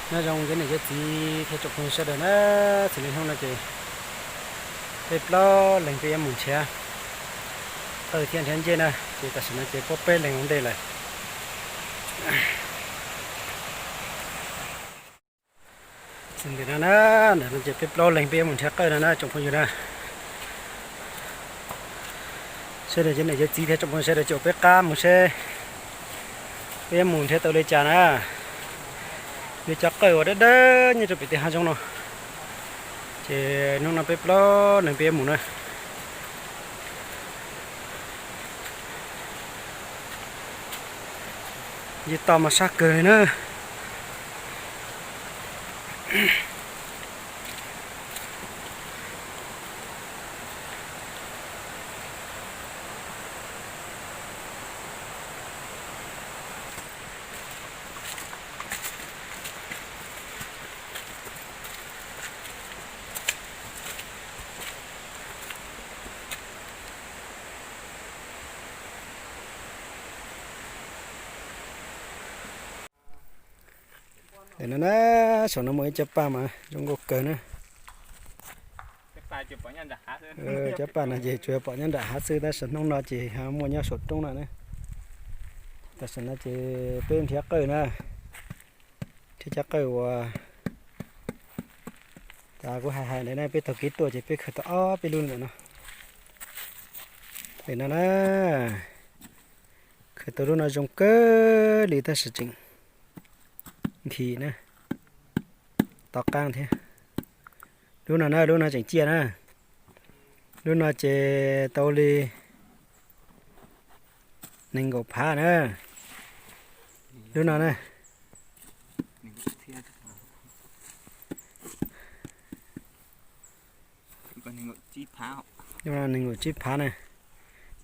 Nyob zoo cov niam cov txiv thiab tsoom phooj ywg sawv daws na, txhua li hnub no ces peb plaub leeg peb yuav mus nrhiav qawj thiab nrhiav ncej na, ces tam sim no ces puab peb leeg ua ntej lawm. Ntawm no na, ntawm no ces peb plaub leeg peb yuav mus nrhiav qawj no na tsoom phooj ywg na. Sawv daws cov niam cov txiv thiab tsoom phooj ywg sawv daws caum peb qab mus seb peb yuav mus nrhiav tau li cas na. Yog cov qawj uas dawb dawb nyob rau pem tej hav zoov no, ces hnub no peb plaub leeg peb yuav mus na. Yog toj mas sab kawg li na. Ntawm no na, saum no muaj ib cov paj mas zoo nkauj kawg na. Cov paj no ces tsuas yog pom nyob nram hav xwb tab sis hnub no ces ho muaj nyob saum roob no na. Tam sim no ces peb nrhiav qawj na, nrhiav cov qawj uas tas kuv hais hais ntawd na, peb taug kev tuaj ces peb khaws tau ob peb lub ntawm no. Ntawm no na, khaws tau lub no zoo kawg li tab sis tseem nthi na, to qab thiab. Lub no na, lub no tseem ciaj na. Lub no ces tau li nees nkaum phav na. Lub no na, nees nkaum tsib phav na,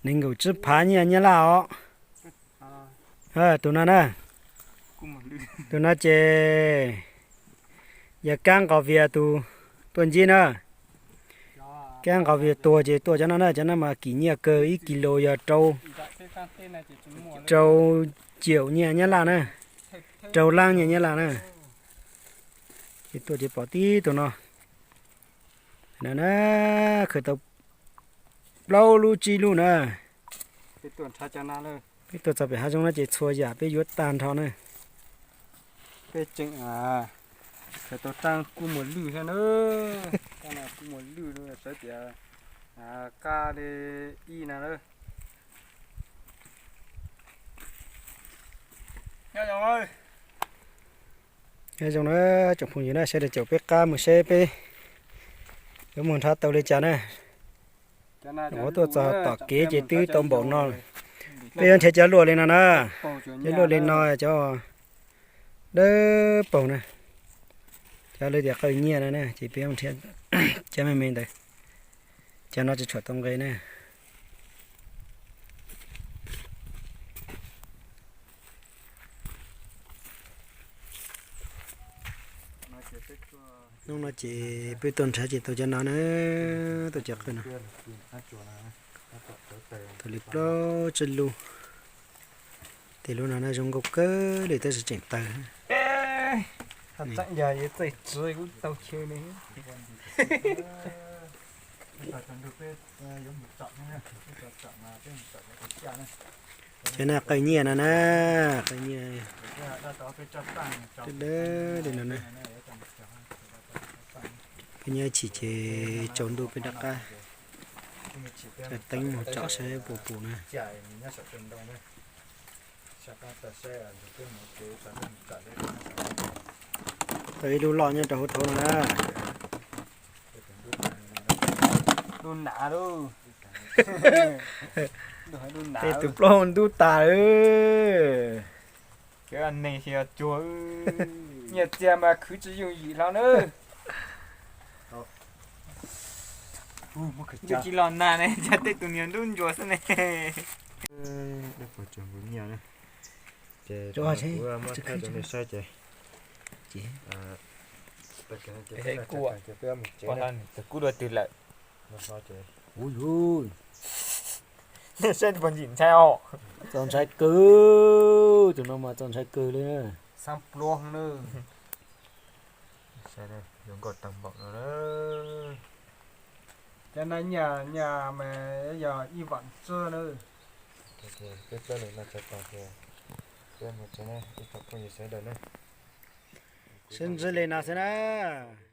nees nkaum tsib phav nyiaj Nyab Laj os. Tus no na, tus no ces yog Kab Nqos Vias tus tuaj ntsib na. Kab Nqos Vias tuag ces tuaj cov no na, cov no mas kim nyiaj kawg, ib kis lus yog rau, rau caum nyiaj Nyab Laj na, rau lab nyiaj Nyab Laj na. Ces tuaj ces pom tib tus no. No na, khaws tau plaub lub tsib lub na. Peb tuaj txog pem hav zoov no ces txhua yam peb yuav tag nrho na. Peb tseem khaws tau rab kub muas lwj thiab na. Rab kub muas lwj sawv tias qab li ib na. Nyob zoo na tsoom phooj ywg na, sawv daws caum peb qab mus seb peb yuav mus nrhiav tau li cas na. Ua tuaj txog tom kev ces twb tau npaum no. Peb yuav nrhiav cov luaj li no na, cov luaj li no cov dawb paug na, cov lawv tias qawj nyiaj no na ces peb yuav nrhiav cov me me ntawd. Cov no tsis tshua tau nqe na. Hnub no ces peb tuaj nrhiav ces tau cov no na, tau cov qawj no. Tau li plaub tsib lub. Tej lub no na zoo nkauj kawg li tab sis tseem tawg. Cov no qawj nyiaj no na, qawj nyiaj dawb dawb li no na. Peb nyob ib chim ces tsaus ntuj peb rov qab tsa teeb mus tsom saib puas pom na. Tau ib lub loj nyob rau hauv rhauv no na. Lub nas lauj. Tej tus plaub ntub tas lawm. Cov neeg xyov cuag, nyiaj txiag mas khwv tsis yooj yim hlo na. Twb tsis los nag ne, cas tej tus niag ntub ntsuas xwb ne. Ces kuv muab thaij rau nej saib ces, tus kub dua twg lawm? Saib puas ntxim ntshai os. Txaus ntshai kawg, tus no mas txaus ntshai kawg li. Xab pluab na. Yuav nkauj tag npaum no na. Cov no nyaj nyaj mas yog ib vam txuag na. Peb plaub leeg no txog tau ces peb mus tsev na ib tsoom phooj ywg sawv daws na. Sib ntsib li no xwb na.